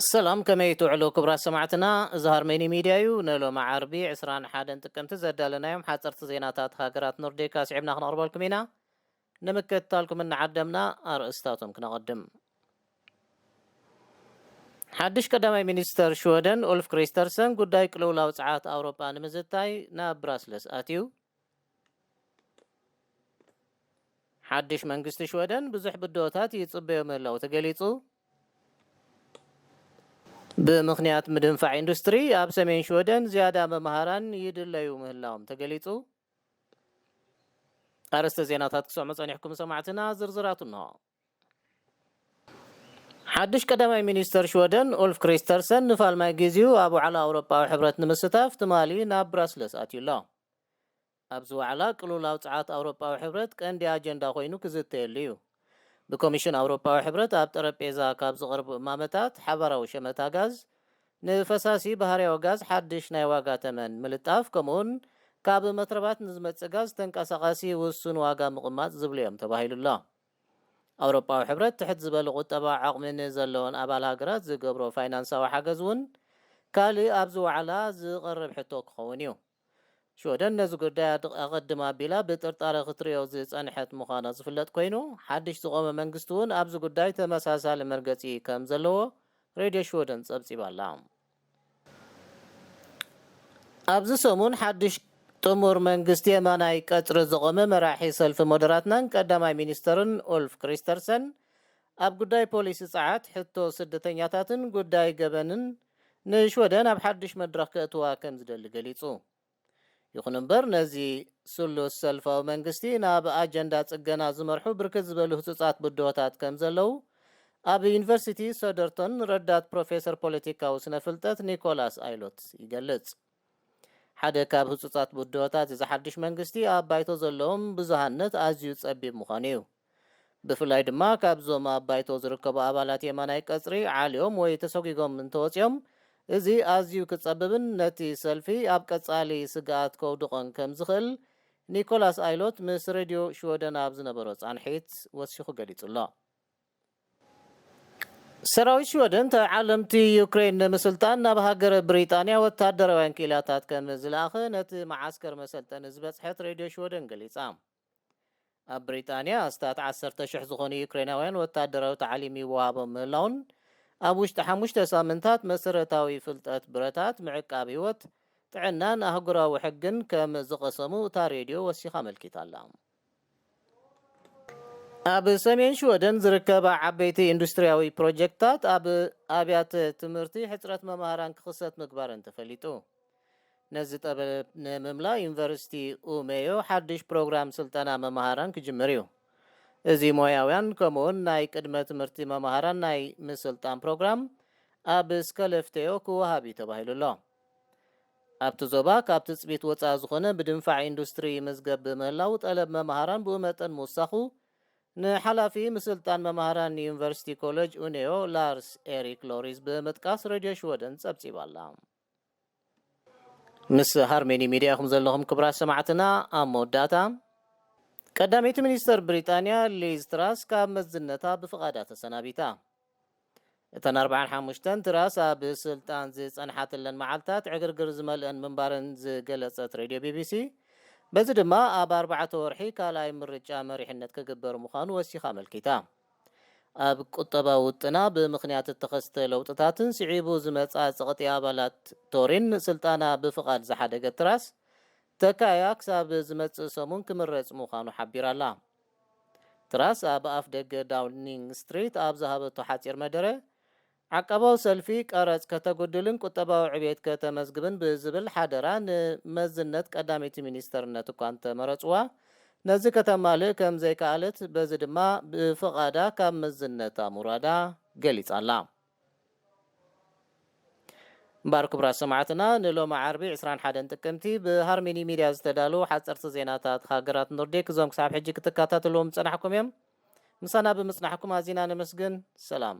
ሰላም፣ ከመይ ትውዕሉ ክቡራት ሰማዕትና? እዚ ሃርመኒ ሚድያ እዩ። ንሎሚ ዓርቢ ዕስራን ሓደን ጥቅምቲ ዘዳለናዮም ሓፀርቲ ዜናታት ሃገራት ኖርዲክ ኣስዒብና ክነቕርበልኩም ኢና። ንምክትታልኩም እናዓደምና ኣርእስታቶም ክነቐድም። ሓድሽ ቀዳማይ ሚኒስተር ሽወደን ኡልፍ ክሪስተርሰን ጉዳይ ቅልውላው ጸዓት ኣውሮጳ ንምዝታይ ናብ ብራስለስ ኣትዩ። ሓድሽ መንግስቲ ሽወደን ብዙሕ ብድሆታት ይጽበዮ ምህላው ተገሊጹ። ብምኽንያት ምድንፋዕ ኢንዱስትሪ ኣብ ሰሜን ሽወደን ዝያዳ መምሃራን ይድለዩ ምህላዎም ተገሊጹ። ኣርእስተ ዜናታት ክሰምዑ ጸኒሕኩም ሰማዕትና፣ ዝርዝራቱ እንሆ። ሓድሽ ቀዳማይ ሚኒስተር ሽወደን ኡልፍ ክሪስተርሰን ንፋልማይ ግዜኡ ኣብ ዋዕላ ኣውሮጳዊ ሕብረት ንምስታፍ ትማሊ ናብ ብራስለስ ኣትዩ ኣሎ። ኣብዚ ዋዕላ ቅልውላው ጸዓት ኣውሮጳዊ ሕብረት ቀንዲ ኣጀንዳ ኮይኑ ክዝተየሉ እዩ። ብኮሚሽን ኣውሮጳዊ ሕብረት ኣብ ጠረጴዛ ካብ ዝቐርቡ እማመታት ሓባራዊ ሸመታ ጋዝ፣ ንፈሳሲ ባህርያዊ ጋዝ ሓድሽ ናይ ዋጋ ተመን ምልጣፍ፣ ከምኡውን ካብ መትረባት ንዝመጽእ ጋዝ ተንቀሳቓሲ ውሱን ዋጋ ምቕማጥ ዝብሉ እዮም ተባሂሉ ኣሎ። ኣውሮጳዊ ሕብረት ትሕት ዝበለ ቁጠባዊ ዓቕሚ ንዘለወን ኣባል ሃገራት ዝገብሮ ፋይናንሳዊ ሓገዝ እውን ካልእ ኣብዚ ዋዕላ ዝቐርብ ሕቶ ክኸውን እዩ። ሽወደን ነዚ ጉዳይ ኣድ-፣ ኣቐድም ኣቢላ ብጥርጣረ ክትርእዮ ዝጸንሐት ምዃና ዝፍለጥ ኮይኑ፣ ሓድሽ ዝቖመ መንግስቲ እውን ኣብዚ ጉዳይ ተመሳሳሊ መርገጺ ከም ዘለዎ ሬድዮ ሽወደን ጸብጺባ ኣላ። ኣብዚ ሰሙን ሓድሽ ጥሙር መንግስቲ የማናይ ቀጽሪ ዝቖመ መራሒ ሰልፊ ሞደራትናን ቀዳማይ ሚኒስተርን ኡልፍ ክሪስተርሰን ኣብ ጉዳይ ፖሊሲ ጸዓት፣ ሕቶ ስደተኛታትን ጉዳይ ገበንን ንሽወደን ኣብ ሓድሽ መድረኽ ከእትዋ ከም ዝደሊ ገሊጹ። ይኹን እምበር፣ ነዚ ስሉስ ሰልፋዊ መንግስቲ ናብ ኣጀንዳ ጽገና ዝመርሑ ብርክት ዝበሉ ህጹጻት ብድሆታት ከም ዘለዉ ኣብ ዩኒቨርሲቲ ሶደርቶን ረዳት ፕሮፌሰር ፖለቲካዊ ስነ ፍልጠት ኒኮላስ ኣይሎት ይገልጽ። ሓደ ካብ ህጹጻት ብድሆታት እዚ ሓድሽ መንግስቲ ኣብ ባይቶ ዘለዎም ብዙሃነት ኣዝዩ ጸቢብ ምዃኑ እዩ። ብፍላይ ድማ ካብዞም ኣብ ባይቶ ዝርከቡ ኣባላት የማናይ ቀጽሪ ዓልዮም ወይ ተሰጒጎም እንተወጺኦም፣ እዚ ኣዝዩ ክጸብብን ነቲ ሰልፊ ኣብ ቀጻሊ ስግኣት ከውድቖን ከም ዝኽእል ኒኮላስ ኣይሎት ምስ ሬድዮ ሽወደን ኣብ ዝነበሮ ጻንሒት ወሲኹ ገሊጹ ኣሎ። ሰራዊት ሽወደን ተዓለምቲ ዩክሬን ንምስልጣን ናብ ሃገረ ብሪጣንያ ወታደራውያን ክኢላታት ከም ዝለኣኸ ነቲ መዓስከር መሰልጠኒ ዝበጽሐት ሬድዮ ሽወደን ገሊጻ። ኣብ ብሪጣንያ ኣስታት ዓሰርተ ሽሕ ዝኾኑ ዩክሬናውያን ወታደራዊ ታዕሊም ይወሃቦም ምህላውን ኣብ ውሽጢ ሓሙሽተ ሳምንታት መሰረታዊ ፍልጠት ብረታት፣ ምዕቃብ ህይወት፣ ጥዕናን ኣህጉራዊ ሕግን ከም ዝቐሰሙ እታ ሬድዮ ወሲኻ ኣመልኪታ ኣላ። ኣብ ሰሜን ሽወደን ዝርከባ ዓበይቲ ኢንዱስትሪያዊ ፕሮጀክትታት ኣብ ኣብያተ ትምህርቲ ሕጽረት መምሃራን ክኽሰት ምግባረን ተፈሊጡ። ነዚ ጠለብ ንምምላእ ዩኒቨርሲቲ ኡሜዮ ሓድሽ ፕሮግራም ስልጠና መምሃራን ክጅምር እዩ። እዚ ሞያውያን ከምኡውን ናይ ቅድመ ትምህርቲ መምሃራን ናይ ምስልጣን ፕሮግራም ኣብ ስከለፍቴዮ ክወሃብ እዩ ተባሂሉ ኣሎ። ኣብቲ ዞባ ካብ ትጽቢት ወጻኢ ዝኾነ ብድንፋዕ ኢንዱስትሪ ይምዝገብ ብምህላው፣ ጠለብ መምሃራን ብኡ መጠን ምውሳኹ ንሓላፊ ምስልጣን መምሃራን ዩኒቨርሲቲ ኮሌጅ ኡኔዮ ላርስ ኤሪክ ሎሪስ ብምጥቃስ ሬድዮ ሽወደን ጸብጺባ ኣላ። ምስ ሃርሜኒ ሚድያ ኢኹም ዘለኹም ክቡራት ሰማዕትና። ኣብ መወዳእታ፣ ቀዳመይቲ ሚኒስተር ብሪጣንያ ሊዝ ትራስ ካብ መዝነታ ብፍቓዳ ተሰናቢታ። እተን ኣርባዓን ሓሙሽተን ትራስ ኣብ ስልጣን ዝጸንሓትለን መዓልታት ዕግርግር ዝመልአን ምንባረን ዝገለጸት ሬድዮ ቢቢሲ፣ በዚ ድማ ኣብ ኣርባዕተ ወርሒ ካልኣይ ምርጫ መሪሕነት ክግበር ምዃኑ ወሲኻ ኣመልኪታ። ኣብ ቁጠባዊ ውጥና ብምኽንያት እተኸስተ ለውጥታትን ስዒቡ ዝመጽኣ ጸቕጢ ኣባላት ቶሪን ስልጣና ብፍቓድ ዝሓደገት ትራስ፣ ተካእያ ክሳብ ዝመጽእ ሰሙን ክምረጽ ምዃኑ ሓቢራ ኣላ። ትራስ ኣብ ኣፍ ደገ ዳውኒንግ ስትሪት ኣብ ዝሃበቶ ሓጺር መደረ፣ ዓቃባዊ ሰልፊ ቀረጽ ከተጉድልን ቁጠባዊ ዕቤት ከተመዝግብን ብዝብል ሓደራ ንመዝነት ቀዳመይቲ ሚኒስተርነት እኳ እንተመረጽዋ፣ ነዚ ከተማልእ ከም ዘይከኣለት፣ በዚ ድማ ብፍቓዳ ካብ መዝነታ ምውራዳ ገሊጻ ኣላ። እምበኣር ክቡራት ሰማዕትና፣ ንሎሚ ዓርቢ ዕስራን ሓደን ጥቅምቲ ብሃርሜኒ ሚድያ ዝተዳለዉ ሓጸርቲ ዜናታት ሃገራት ኖርዲክ እዞም ክሳብ ሕጂ ክትከታተልዎም ዝጸናሕኩም እዮም። ምሳና ብምጽናሕኩም ኣዚና ነመስግን። ሰላም።